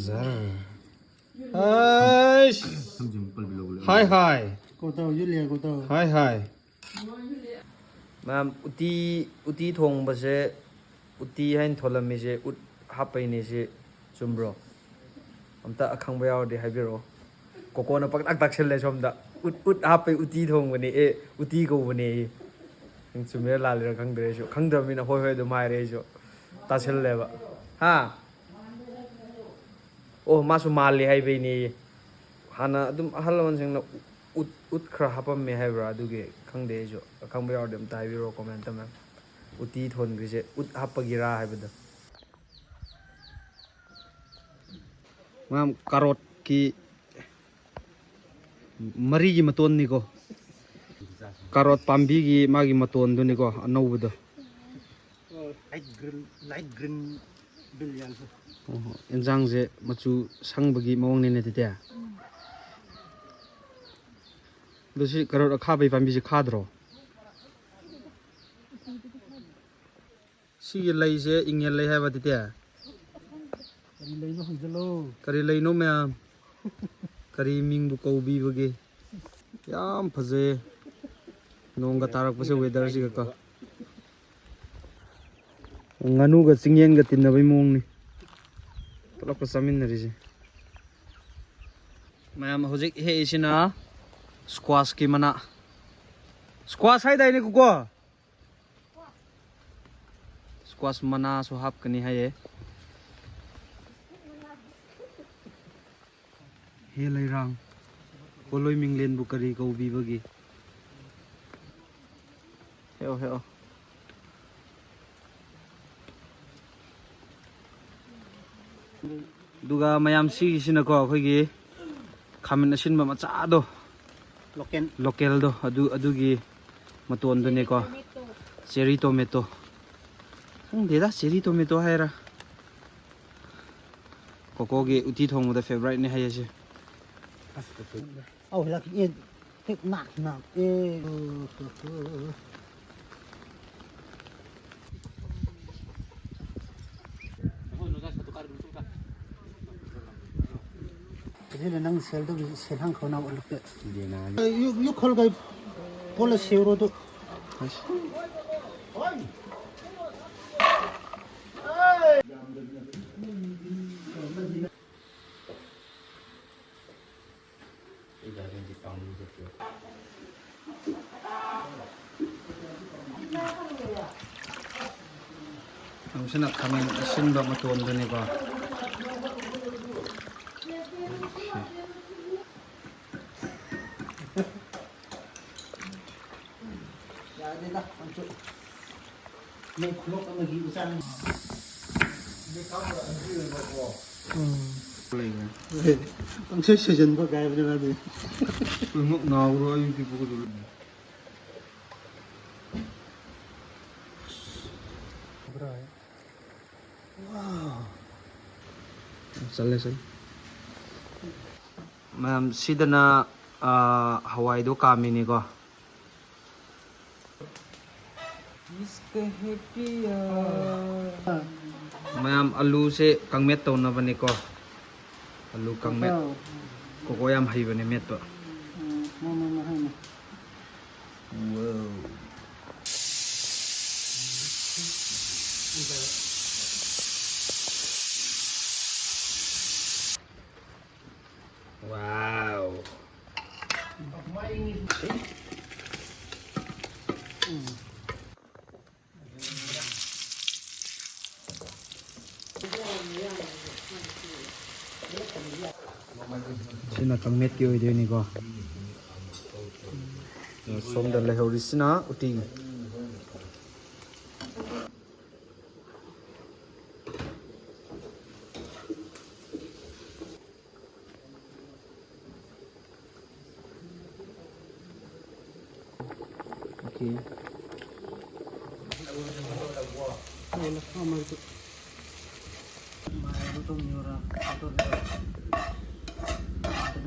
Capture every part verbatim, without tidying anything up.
ꯖꯔ꯫ ꯑꯩꯁ! ꯊꯥꯡꯖꯤꯡ ꯄꯜꯕꯤ ꯂꯧꯕ ꯂꯩ꯫ ꯍꯥꯏ, ꯍꯥꯏ꯫ ꯀꯣꯇꯥꯎ, ꯌꯨꯂꯤꯌꯥ ꯀꯣꯇꯥꯎ꯫ ꯍꯥꯏ, ꯍꯥꯏ꯫ ꯃꯌꯥꯝ, ꯎꯇꯤ, ꯎꯇꯤ ꯊꯣꯡꯕꯁꯦ, ꯎꯇꯤ ꯍꯥꯏꯅ ꯊꯣꯜꯂꯝꯃꯤꯁꯦ ꯎꯠ ꯍꯥꯞꯄꯩꯅꯦ ꯁꯤ, ꯆꯨꯝꯕ꯭ꯔꯣ? ꯑꯝꯇ ꯑꯈꯪꯕ ꯌꯥꯎꯔꯗꯤ ꯍꯥꯏꯕꯤꯔꯛꯑꯣ꯫ ꯀꯣꯀꯣꯅ ꯄꯥꯛꯇꯥꯛ ꯇꯥꯛꯁꯤꯜꯂꯦ ꯁꯣꯝꯗ꯫ "ꯎꯠ, ꯎꯠ ꯍꯥꯞꯄꯩ ꯎꯇꯤ ꯊꯣꯡꯕꯅꯦ, ꯑꯦ, ꯎꯇꯤ ꯀꯧꯕꯅꯦ" ꯑꯦ꯫ ꯅꯪ ꯆꯨꯝꯃꯤꯔ ꯂꯥꯜꯂꯤꯔ ꯈꯪꯗ꯭ꯔꯦ ꯑꯩꯁꯨ꯫ ꯈꯪꯗ꯭ꯔꯕꯅꯤꯅ ꯍꯣꯏ ꯍꯣꯏ ꯑꯗꯨꯝ ꯍꯥꯏꯔꯦ ꯑꯩꯁꯨ꯫ ꯇꯥꯁꯤꯜꯂꯦꯕ꯫ ꯍꯥ? ꯑꯣ, ꯃꯥꯁꯨ ꯃꯥꯜꯂꯤ ꯍꯥꯏꯕꯩꯅꯦ꯫ ꯍꯥꯟꯅ ꯑꯗꯨꯝ ꯑꯍꯜ ꯂꯃꯟꯁꯤꯡꯅ ꯎꯠ, ꯎꯠ ꯈꯔ ꯍꯥꯞꯄꯝꯃꯦ ꯍꯥꯏꯕ꯭ꯔꯥ? ꯑꯗꯨꯒꯤ ꯈꯪꯗꯦ ꯑꯩꯁꯨ꯫ ꯑꯈꯪꯕ ꯌꯥꯎꯔꯗꯤ ꯑꯝꯇ ꯍꯥꯏꯕꯤꯔꯛꯑꯣ comment ꯇ, ꯃꯌꯥꯝ꯫ ꯎꯇꯤ ꯊꯣꯟꯈ꯭ꯔꯤꯁꯦ ꯎꯠ ꯍꯥꯞꯄꯒꯤꯔꯥ ꯍꯥꯏꯕꯗꯣ꯫ ꯃꯌꯥꯝ, ꯀꯥꯔꯣꯠꯀꯤ ꯃꯔꯤꯒꯤ ꯃꯇꯣꯟꯅꯤꯀꯣ꯫ ꯀꯥꯔꯣꯠ ꯄꯥꯝꯕꯤꯒꯤ ꯃꯥꯒꯤ ꯃꯇꯣꯟꯗꯨꯅꯤꯀꯣ, ꯑꯅꯧꯕꯗꯣ꯫ Light green, light green ꯕꯤꯜ ꯌꯥꯜꯂꯦ꯫ ꯑꯣ, ꯏꯟꯖꯥꯡꯁꯦ ꯃꯆꯨ ꯁꯪꯕꯒꯤ ꯃꯑꯣꯡꯅꯤꯅꯦ ꯑꯗꯨꯗꯤ꯫ ꯑꯗꯣ ꯁꯤ ꯀꯥꯔꯣꯠ ꯑꯈꯥꯕꯤ ꯄꯥꯝꯕꯤꯁꯦ ꯈꯥꯗ꯭ꯔꯣ? ꯁꯤꯒꯤ ꯂꯩꯁꯦ ꯏꯪꯉꯦꯜ ꯂꯩ ꯍꯥꯏꯕ, ꯇꯤꯇꯦ? ꯀꯔꯤ ꯂꯩꯅꯣ ꯍꯪꯖꯜꯂꯣ꯫ ꯀꯔꯤ ꯂꯩꯅꯣ ꯃꯌꯥꯝ? ꯀꯔꯤ ꯃꯤꯡꯕꯨ ꯀꯧꯕꯤꯕꯒꯦ? ꯌꯥꯝ ꯐꯖꯩꯌꯦ꯫ ꯅꯣꯡꯒ ꯇꯥꯔꯛꯄꯁꯦ, weather ꯁꯤꯒꯀꯣ꯫ ꯉꯥꯅꯨꯒ ꯆꯤꯡꯌꯦꯟꯒ ꯇꯤꯟꯅꯕꯩ ꯃꯑꯣꯡꯅꯤ꯫ ꯄꯨꯂꯞꯀ ꯆꯥꯃꯤꯟꯅꯔꯤꯁꯦ꯫ ꯃꯌꯥꯝ ꯍꯧꯖꯤꯛ ꯍꯦꯛꯏꯁꯤꯅ squash ꯀꯤ ꯃꯅꯥ꯫ Squash ꯍꯥꯏꯗꯥꯏꯅꯦ, ꯀꯣꯀꯣ? Squash ꯃꯅꯥꯁꯨ ꯍꯥꯞꯀꯅꯤ ꯍꯥꯏꯌꯦ꯫ ꯍꯦ ꯂꯩꯔꯥꯡ, ꯄꯣꯂꯣꯏ ꯃꯤꯡꯂꯦꯟꯕꯨ ꯀꯔꯤ ꯀꯧꯕꯤꯕꯒꯦ? ꯍꯦꯛꯑꯣ, ꯍꯦꯛꯑꯣ꯫ ꯑꯗꯨꯒ ꯃꯌꯥꯝ, ꯁꯤꯒꯤꯁꯤꯅꯀꯣ, ꯑꯩꯈꯣꯏꯒꯤ ꯈꯥꯃꯦꯟ ꯑꯁꯤꯟꯕ ꯃꯆꯥꯗꯣ, local꯫ Local ꯗꯣ, ꯑꯗꯨ, ꯑꯗꯨꯒꯤ ꯃꯇꯣꯟꯗꯨꯅꯦꯀꯣ꯫ Cherry tomato꯫ ꯈꯪꯗꯦꯗ, cherry tomato ꯍꯥꯏꯔ꯫ ꯀꯣꯀꯣꯒꯤ ꯎꯇꯤ ꯊꯣꯡꯕꯗ favourite ꯅꯦ ꯍꯥꯏꯌꯦ ꯁꯤ꯫ ꯑꯧ, ꯍꯜꯂꯛ-, ꯑꯦ, ꯇꯤꯛ ꯅꯥꯛ ꯅꯥꯛ, ꯑꯦ, ꯑꯣ, ꯍꯣ, ꯍꯣ꯫ ꯁꯤꯗ ꯅꯪ ꯁꯦꯜꯗꯨ ꯁꯦꯜ ꯍꯪꯈꯣ ꯅꯪ ꯎꯠꯂꯛꯀꯦ꯫ ꯗꯦꯅꯥ꯫ U, U ꯈꯜꯒ ꯄꯣꯂ ꯁꯦꯎꯔꯣꯗꯨ꯫ ꯑꯁ꯫ ꯅꯪꯁꯤꯅ ꯈꯥꯃꯦꯟ ꯑꯁꯤꯟꯕ ꯃꯇꯣꯟꯗꯨꯅꯤꯀꯣ꯫ ꯌꯥꯗꯦꯗ, ꯑꯝꯁꯨ꯫ ꯃꯩ ꯈꯨꯂꯣꯛ ꯑꯃꯒꯤ ꯏꯆꯥꯡ꯫ ꯎꯝ꯫ ꯄꯪꯁꯣꯏ ꯁꯣꯏꯖꯟꯕ ꯀꯥꯏꯕꯅꯦ ꯃꯥꯗꯤ꯫ ꯉꯥꯎꯔꯣ ꯑꯩꯗꯤ ꯄꯨꯒꯗꯧꯔꯤꯅꯤ꯫ ꯆꯠꯂꯦ, ꯆꯠꯂꯦ꯫ ꯃꯌꯥꯝ, ꯁꯤꯗꯅ, ꯑꯥ, ꯍꯋꯥꯏꯗꯣ ꯀꯥꯝꯃꯤꯅꯤꯀꯣ꯫ ꯃꯌꯥꯝ, ꯑꯂꯨꯁꯦ ꯀꯥꯡꯃꯦꯠ ꯇꯧꯅꯕꯅꯤꯀꯣ꯫ ꯑꯂꯨ ꯀꯥꯡꯃꯦꯠ꯫ ꯀꯣꯀꯣ ꯌꯥꯝ ꯍꯩꯕꯅꯦ ꯃꯦꯠꯄ꯫ Wow. Wow. ꯁꯤꯅ ꯀꯥꯡꯃꯦꯠꯀꯤ ꯑꯣꯏꯗꯣꯏꯅꯤꯀꯣ꯫ ꯁꯣꯝꯗ ꯂꯩꯍꯧꯔꯤꯁꯤꯅ ꯎꯇꯤ꯫ Okay.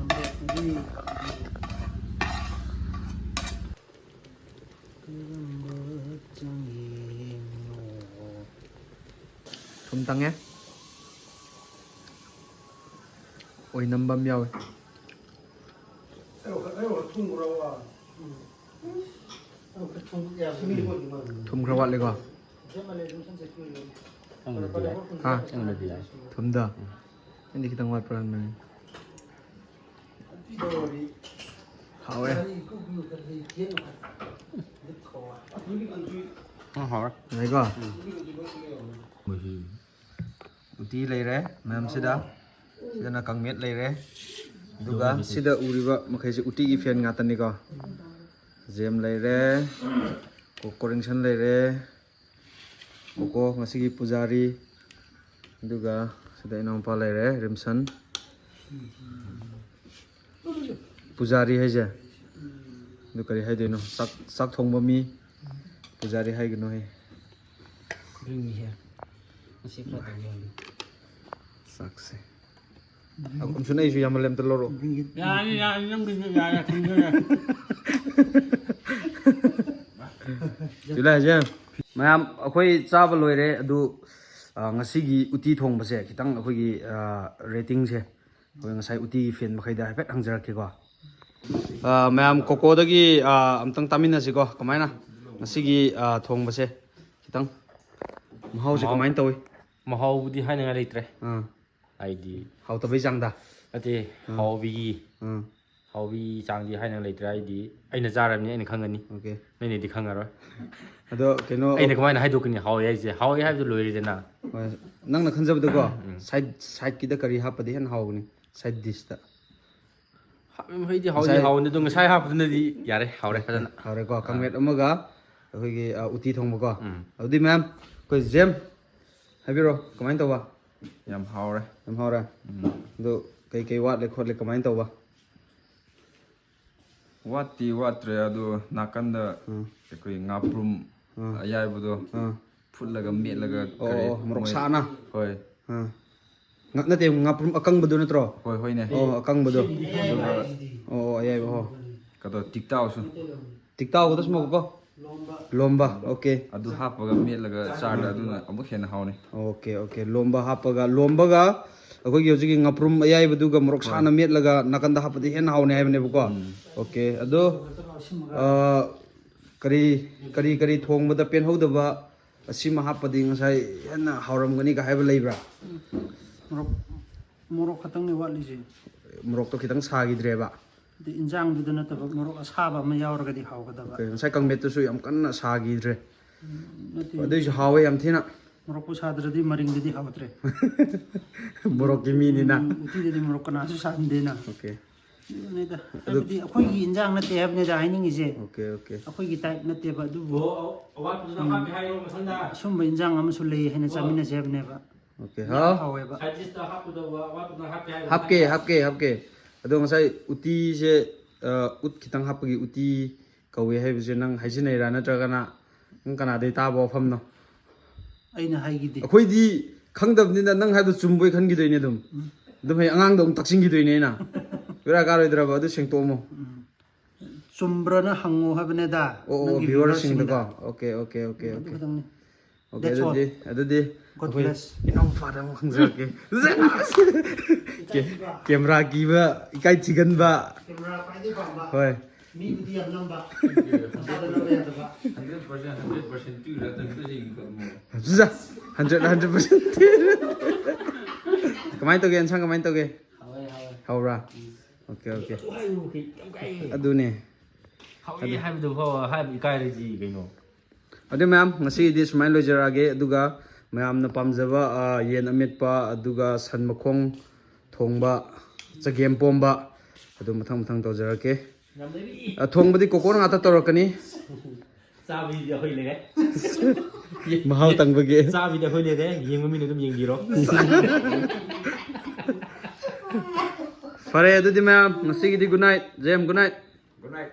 ꯊꯨꯝ ꯇꯪꯉꯦ꯫ ꯑꯣꯏꯅꯝꯕ ꯑꯃ ꯌꯥꯎꯋꯦ꯫ ꯊꯨꯝ ꯈꯔ ꯋꯥꯠꯂꯤꯀꯣ꯫ ꯍꯥ? ꯊꯨꯝꯗ? ꯑꯩꯗꯤ ꯈꯤꯇꯪ ꯋꯥꯠꯄ꯭ꯔꯥ ꯍꯪꯕꯅꯤ꯫ ꯍꯥꯎꯋꯦ꯫ ꯎꯝ, ꯍꯥꯎꯔꯦ꯫ ꯌꯥꯏꯀꯣ? ꯎꯇꯤ ꯂꯩꯔꯦ ꯃꯌꯥꯝꯁꯤꯗ꯫ ꯁꯤꯗꯅ ꯀꯥꯡꯃꯦꯠ ꯂꯩꯔꯦ꯫ ꯑꯗꯨꯒ ꯁꯤꯗ ꯎꯔꯤꯕ ꯃꯈꯩꯁꯦ ꯎꯇꯤꯒꯤ ꯐꯦꯟ ꯉꯥꯛꯇꯅꯤꯀꯣ꯫ ꯖꯦꯝ ꯂꯩꯔꯦ, ꯀꯣ-, ꯀꯣꯔꯤꯡꯁꯟ ꯂꯩꯔꯦ, ꯀꯣꯀꯣ ꯉꯁꯤꯒꯤ ꯄꯨꯖꯥꯔꯤ, ꯑꯗꯨꯒ ꯁꯤꯗ ꯏꯅꯥꯎꯄꯥ ꯂꯩꯔꯦ, ꯔꯤꯝꯁꯟ꯫ ꯄꯨꯖꯥꯔꯤ ꯍꯥꯏꯁꯦ ꯑꯗꯨ ꯀꯔꯤ ꯍꯥꯏꯗꯣꯏꯅꯣ? ꯆꯥꯛ, ꯆꯥꯛ ꯊꯣꯡꯕ ꯃꯤ ꯄꯨꯖꯥꯔꯤ ꯍꯥꯏꯒꯅꯨꯍꯦ꯫ Bring me here. ꯉꯁꯤ ꯈꯔ ꯇꯧꯒꯦ ꯍꯥꯏꯕꯅꯤ꯫ ꯆꯥꯛꯁꯦ꯫ ꯑ, ꯀꯨꯝꯁꯨ ꯑꯩꯁꯨ ꯌꯥꯝꯃꯜꯂꯦ, ꯑꯝꯇ ꯂꯧꯔꯣ꯫ ꯌꯥꯅꯤ, ꯌꯥꯅꯤ, ꯅꯪꯒꯤꯁꯨ ꯌꯥꯔꯦ, ꯈꯪꯖꯔꯦ꯫ ꯆꯤꯂꯥꯏꯁꯦ꯫ ꯃꯌꯥꯝ, ꯑꯩꯈꯣꯏ ꯆꯥꯕ ꯂꯣꯏꯔꯦ꯫ ꯑꯗꯨ, ꯑ, ꯉꯁꯤꯒꯤ ꯎꯇꯤ ꯊꯣꯡꯕꯁꯦ ꯈꯤꯇꯪ ꯑꯩꯈꯣꯏꯒꯤ, ꯑ, ꯔꯦꯇꯤꯡꯁꯦ ꯑꯩꯈꯣꯏ ꯉꯁꯥꯏ ꯎꯇꯤ ꯐꯦꯟ ꯃꯈꯩꯗ ꯍꯥꯏꯐꯦꯠ ꯍꯪꯖꯔꯛꯀꯦꯀꯣ꯫ ꯑ, ꯃꯌꯥꯝ, ꯀꯣꯀꯣꯗꯒꯤ, ꯑ, ꯑꯝꯇꯪ ꯇꯥꯃꯤꯟꯅꯁꯤꯀꯣ꯫ ꯀꯃꯥꯏꯅ ꯉꯁꯤꯒꯤ, ꯑ, ꯊꯣꯡꯕꯁꯦ ꯈꯤꯇꯪ ꯃꯍꯥꯎꯁꯦ ꯃꯍꯥꯎ-, ꯀꯃꯥꯏꯅ ꯇꯧꯏ? ꯃꯍꯥꯎꯕꯨꯗꯤ ꯍꯥꯏꯅꯤꯡꯉꯥꯏ ꯂꯩꯇ꯭ꯔꯦ꯫ ꯑꯥ꯫ ꯍꯥꯏꯗꯤ ꯍꯥꯎꯇꯕꯩ ꯆꯥꯡꯗ? ꯅꯠꯇꯦ, ꯑꯥ꯫ ꯍꯥꯎꯕꯒꯤ, ꯑꯥ꯫ ꯍꯥꯎꯕꯒꯤ ꯆꯥꯡꯗꯤ ꯍꯥꯏꯅ ꯂꯩꯇ꯭ꯔꯦ꯫ ꯍꯥꯏꯗꯤ ꯑꯩꯅ ꯆꯥꯔꯕꯅꯤꯅ ꯑꯩꯅ ꯈꯪꯒꯅꯤ꯫ Okay꯫ ꯅꯣꯏꯅꯗꯤ ꯈꯪꯉꯔꯣꯏ꯫ ꯑꯗꯣ ꯀꯩꯅꯣ, ꯑꯩꯅ ꯀꯃꯥꯏꯅ ꯍꯥꯏꯗꯣꯛꯀꯅꯤ ꯍꯥꯎꯋꯦ ꯍꯥꯏꯁꯦ? ꯍꯥꯎꯋꯦ ꯍꯥꯏꯕꯗꯣ ꯂꯣꯏꯔꯦꯗꯅ꯫ ꯍꯣꯏ, ꯅꯪꯅ ꯈꯟꯖꯕꯗꯀꯣ, ꯎꯝ꯫ Side, sideꯀꯤꯗ ꯀꯔꯤ ꯍꯥꯞꯄꯗꯤ ꯍꯦꯟꯅ ꯍꯥꯎꯒꯅꯤ? Side dishꯇ꯫ ꯍꯥꯞꯄ ꯃꯈꯩꯗꯤ ꯍꯥꯎꯗꯤ ꯉꯁꯥꯏ ꯍꯥꯎꯕꯅꯤ, ꯑꯗꯣ ꯉꯁꯥꯏ ꯍꯥꯞꯄꯗꯨꯅꯗꯤ ꯌꯥꯔꯦ, ꯍꯥꯎꯔꯦ ꯐꯖꯅ꯫ ꯍꯥꯎꯔꯦꯀꯣ, ꯑꯥ꯫ ꯀꯥꯡꯃꯦꯠ ꯑꯃꯒ ꯑꯩꯈꯣꯏꯒꯤ, ꯑ, ꯎꯇꯤ ꯊꯣꯡꯕꯀꯣ꯫ ꯎꯝ꯫ ꯑꯗꯨꯗꯤ ꯃꯌꯥꯝ, ꯑꯩꯈꯣꯏ ꯖꯦꯝ, ꯍꯥꯏꯕꯤꯔꯣ, ꯀꯃꯥꯏꯅ ꯇꯧꯕ? ꯌꯥꯝ ꯍꯥꯎꯔꯦ꯫ ꯌꯥꯝ ꯍꯥꯎꯔꯦ? ꯎꯝ꯫ ꯑꯗꯨ ꯀꯩꯀꯩ ꯋꯥꯠꯂꯤ ꯈꯣꯠꯂꯤ ꯀꯃꯥꯏꯅ ꯇꯧꯕ? ꯋꯥꯠꯇꯤ ꯋꯥꯠꯇ꯭ꯔꯦ, ꯑꯗꯣ ꯅꯥꯀꯟꯗ ꯎꯝ꯫ ꯑꯩꯈꯣꯏ ꯉꯥꯄ꯭ꯔꯨꯝ ꯎꯝ꯫ ꯑꯌꯥꯏꯕꯗꯣ ꯎꯝ꯫ ꯐꯨꯠꯂꯒ ꯃꯦꯠꯂꯒ ꯑꯣ, ꯀꯔꯤ ꯑꯣ, ꯃꯣꯔꯣꯛ ꯃꯣꯏ ꯁꯥꯅ꯫ ꯍꯣꯏ꯫ ꯑꯥ꯫ ꯉ-, ꯅꯠꯇꯦ, ꯉꯥꯄ꯭ꯔꯨꯝ ꯑꯀꯪꯕꯗꯨ ꯅꯠꯇ꯭ꯔꯣ? ꯍꯣꯏ, ꯍꯣꯏꯅꯦ꯫ ꯑꯣ, ꯑꯀꯪꯕꯗꯨ꯫ ꯑꯗꯨꯒ ꯑꯣ, ꯑꯣ, ꯑꯌꯥꯏꯕ, ꯑꯣ꯫ ꯀꯩꯅꯣ, ꯇꯤꯛꯇꯥꯎꯁꯨ꯫ ꯇꯤꯛꯇꯥꯎꯒꯗꯁꯨ ꯃꯣꯔꯣꯛꯀꯣ? ꯂꯣꯝꯕ꯫ ꯂꯣꯝꯕ, okay꯫ ꯑꯗꯨ ꯍꯥꯞꯄꯒ ꯃꯦꯠꯂꯒ ꯆꯥꯔꯗꯤ ꯑꯗꯨꯅ ꯑꯃꯨꯛ ꯍꯦꯟꯅ ꯍꯥꯎꯅꯤ꯫ Okay, okay꯫ ꯂꯣꯝꯕ ꯍꯥꯞꯄꯒ, ꯂꯣꯝꯕꯒ ꯑꯩꯈꯣꯏꯒꯤ ꯍꯧꯖꯤꯛꯀꯤ ꯉꯥꯄ꯭ꯔꯨꯝ ꯑꯌꯥꯏꯕꯗꯨꯒ ꯃꯣꯔꯣꯛ ꯁꯥꯅ ꯃꯦꯠꯂꯒ ꯅꯥꯀꯟꯗ ꯍꯥꯞꯄꯗꯤ ꯍꯦꯟꯅ ꯍꯥꯎꯅꯤ ꯍꯥꯏꯕꯅꯦꯕꯀꯣ꯫ ꯑꯣꯀꯦ, ꯑꯗꯣ, ꯑ, ꯀꯔꯤ, ꯀꯔꯤ, ꯀꯔꯤ ꯊꯣꯡꯕꯗ ꯄꯦꯟꯍꯧꯗꯕ, ꯑꯁꯤꯃ ꯍꯥꯞꯄꯗꯤ ꯉꯁꯥꯏ ꯍꯦꯟꯅ ꯍꯥꯎꯔꯝꯒꯅꯤꯒ ꯍꯥꯏꯕ ꯂꯩꯕ꯭ꯔꯥ? ꯃꯣꯔꯣꯛ, ꯃꯣꯔꯣꯛ ꯈꯛꯇꯪꯅꯦ ꯋꯥꯠꯂꯤꯁꯦ꯫ ꯃꯣꯔꯣꯛꯇꯣ ꯈꯤꯇꯪ ꯁꯥꯈꯤꯗ꯭ꯔꯦꯕ? ꯑꯗꯩ ꯏꯟꯖꯥꯡꯗꯨꯗ ꯅꯠꯇꯕ ꯃꯣꯔꯣꯛ ꯑꯁꯥꯕ ꯑꯃ ꯌꯥꯎꯔꯒꯗꯤ ꯍꯥꯎꯒꯗꯕ꯫ ꯑꯣꯀꯦ, ꯉꯁꯥꯏ ꯀꯪꯃꯦꯠꯇꯨꯁꯨ ꯌꯥꯝ ꯀꯟꯅ ꯁꯥꯈꯤꯗ꯭ꯔꯦ꯫ ꯎꯝ, ꯅꯠꯇꯦ꯫ ꯑꯗꯨꯏꯁꯨ ꯍꯥꯎꯋꯦ ꯌꯥꯝ ꯊꯤꯅ꯫ ꯃꯣꯔꯣꯛꯄꯨ ꯁꯥꯗ꯭ꯔꯗꯤ ꯃꯔꯤꯡꯗꯨꯗꯤ ꯍꯥꯎꯇ꯭ꯔꯦ꯫ ꯃꯣꯔꯣꯛꯀꯤ ꯃꯤꯅꯤꯅ꯫ ꯎꯝ, ꯎꯇꯤꯗꯗꯤ ꯃꯣꯔꯣꯛ ꯀꯅꯥꯁꯨ ꯁꯥꯍꯟꯗꯦꯅ꯫ ꯑꯣꯀꯦ꯫ ꯑꯗꯨꯅꯤꯗ꯫ ꯑꯗꯨ ꯍꯥꯏꯕꯗꯤ ꯑꯩꯈꯣꯏꯒꯤ ꯏꯟꯖꯥꯡ ꯅꯠꯇꯦ ꯍꯥꯏꯕꯅꯤꯗ ꯍꯥꯏꯅꯤꯡꯉꯤꯁꯦ꯫ Okay, okay. ꯑꯩꯈꯣꯏꯒꯤ type ꯅꯠꯇꯦꯕ ꯑꯗꯨꯕꯨ꯫ ꯑꯣ, ꯑꯋꯥꯠꯄꯗꯨꯅ ꯎꯝ꯫ ꯍꯥꯞꯀꯦ ꯍꯥꯏꯔꯣ ꯃꯊꯪꯗ꯫ ꯑꯁꯨꯝꯕ ꯏꯟꯖꯥꯡ ꯑꯃꯁꯨ ꯂꯩ ꯍꯥꯏꯅ ꯆꯥꯃꯤꯟꯅꯁꯦ ꯍꯥꯏꯕꯅꯦꯕ꯫ ꯑꯣꯀꯦ, ꯌꯥꯝ ꯍꯥꯎ꯫ ꯍꯥꯎꯋꯦꯕ꯫ Side dishꯇ ꯍꯥꯞꯀꯗꯧꯕ ꯑꯋꯥꯠꯄꯗꯨꯅ ꯍꯥꯞꯀꯦ ꯍꯥꯏꯔꯣ ꯍꯥꯞꯀꯦ, ꯃꯊꯪꯗ꯫ ꯍꯥꯞꯀꯦ, ꯍꯥꯞꯀꯦ꯫ ꯑꯗꯣ ꯉꯁꯥꯏ ꯎꯇꯤꯁꯦ, ꯑ, ꯎꯠ ꯈꯤꯇꯪ ꯍꯥꯞꯄꯒꯤ ꯎꯇꯤ ꯀꯧꯏ ꯍꯥꯏꯕꯁꯦ ꯅꯪ ꯍꯥꯏꯖꯤꯟꯅꯩꯔꯥ, ꯅꯠꯇ꯭ꯔꯒꯅ ꯅꯪ ꯀꯅꯥꯗꯩ ꯇꯥꯕ ꯋꯥꯐꯝꯅꯣ? ꯑꯩꯅ ꯍꯥꯏꯈꯤꯗꯦ꯫ ꯑꯩꯈꯣꯏꯗꯤ ꯈꯪꯗꯕꯅꯤꯅ ꯅꯪ ꯍꯥꯏꯕꯗꯣ ꯆꯨꯝꯕꯣꯏ ꯈꯟꯈꯤꯗꯣꯏꯅꯦ ꯑꯗꯨꯝ꯫ ꯎꯝ꯫ ꯑꯗꯨꯝ ꯍꯌꯦꯡ ꯑꯉꯥꯡꯗ ꯑꯃꯨꯛ ꯇꯥꯛꯁꯤꯟꯈꯤꯗꯣꯏꯅꯦ ꯑꯩꯅ꯫ ꯕꯦꯔꯥ ꯀꯥꯔꯣꯏꯗ꯭ꯔꯕ? ꯑꯗꯨ ꯁꯦꯡꯇꯣꯛꯑꯝꯃꯣ꯫ ꯎꯝ꯫ ꯆꯨꯝꯕ꯭ꯔꯅ ꯍꯪꯉꯣ ꯍꯥꯏꯕꯅꯦꯗ, ꯑꯣ, ꯑꯣ, ꯅꯪꯒꯤ viewerꯁꯤꯡꯗꯀꯣ? Viewerꯁꯤꯡꯗ꯫ ꯑꯣꯀꯦ, ꯑꯣꯀꯦ, ꯑꯣꯀꯦ, ꯎꯝ, ꯑꯗꯨ ꯑꯣꯀꯦ꯫ ꯈꯛꯇꯪꯅꯤ꯫ Okay, that's all꯫ ꯑꯗꯨꯗꯤ, ꯑꯗꯨꯗꯤ God ꯑꯩꯈꯣꯏ bless꯫ ꯏꯅꯥꯎꯄꯥꯗ ꯑꯃꯨꯛ ꯍꯪꯖꯔꯛꯀꯦ꯫ ꯀꯦ-, camera ꯀꯤꯕ, ꯏꯀꯥꯏ ꯊꯤꯒꯟꯕ꯫ Camera ꯈ꯭ꯋꯥꯏꯗꯒꯤ ꯄꯥꯝꯕ꯫ ꯍꯣꯏ꯫ ꯃꯤꯕꯨꯗꯤ ꯌꯥꯝ ꯅꯝꯕ꯫ ꯃꯁꯥꯗ ꯅꯝꯕ ꯌꯥꯗꯕ꯫ Hundred percent, hundred percent ꯄꯤꯔꯨꯔꯥ ꯇꯪꯈꯥꯏ ꯌꯦꯡꯈꯠꯂꯝꯃꯣ꯫ ꯖꯥ, hundred, hundred percent꯫ ꯀꯃꯥꯏꯅ ꯇꯧꯒꯦ? ꯏꯟꯁꯥꯡ ꯀꯃꯥꯏꯅ ꯇꯧꯒꯦ? ꯍꯥꯎꯋꯦ, ꯍꯥꯎꯋꯦ꯫ ꯍꯥꯎꯕ꯭ꯔꯥ? ꯎꯝ꯫ Okay, okay. ꯑꯗꯨ ꯍꯥꯏꯕꯕꯨ ꯀꯩ-, ꯌꯥꯝ ꯏꯀꯥꯏꯌꯦ꯫ ꯑꯗꯨꯅꯦ꯫ ꯍꯥꯎꯋꯦ ꯑꯗꯨ ꯍꯥꯏꯕꯗꯨ ꯐꯥꯎ ꯍꯥꯏꯕ ꯏꯀꯥꯏꯔꯗꯤ ꯀꯩꯅꯣ? ꯑꯗꯨ ꯃꯌꯥꯝ, ꯉꯁꯤꯒꯤꯗꯤ ꯁꯨꯃꯥꯏꯅ ꯂꯣꯏꯖꯔꯛꯑꯒꯦ꯫ ꯑꯗꯨꯒ ꯃꯌꯥꯝꯅ ꯄꯥꯝꯖꯕ, ꯑ, ꯌꯦꯟ ꯑꯃꯦꯠꯄ, ꯑꯗꯨꯒ ꯁꯟ ꯃꯈꯣꯡ ꯊꯣꯡꯕ, ꯆꯒꯦꯝ ꯄꯣꯝꯕ, ꯑꯗꯨ ꯃꯊꯪ ꯃꯊꯪ ꯇꯧꯖꯔꯛꯀꯦ꯫ ꯌꯥꯝ ꯂꯩꯔꯤ꯫ ꯑ, ꯊꯣꯡꯕꯗꯤ ꯀꯣꯀꯣꯅ ꯉꯥꯛꯇ ꯇꯧꯔꯛꯀꯅꯤ꯫ ꯆꯥꯕꯤꯗꯤ ꯑꯩꯈꯣꯏ ꯂꯩꯔꯦ꯫ ꯃꯍꯥꯎ ꯇꯪꯕꯒꯤ꯫ ꯆꯥꯕꯤꯗꯤ ꯑꯩꯈꯣꯏ ꯂꯩꯔꯦ, ꯌꯦꯡꯕ ꯃꯤꯅ ꯑꯗꯨꯝ ꯌꯦꯡꯕꯤꯔꯣ꯫ ꯐꯔꯦ, ꯑꯗꯨꯗꯤ ꯃꯌꯥꯝ, ꯉꯁꯤꯒꯤꯗꯤ good night꯫ Jam, good night꯫ Good night꯫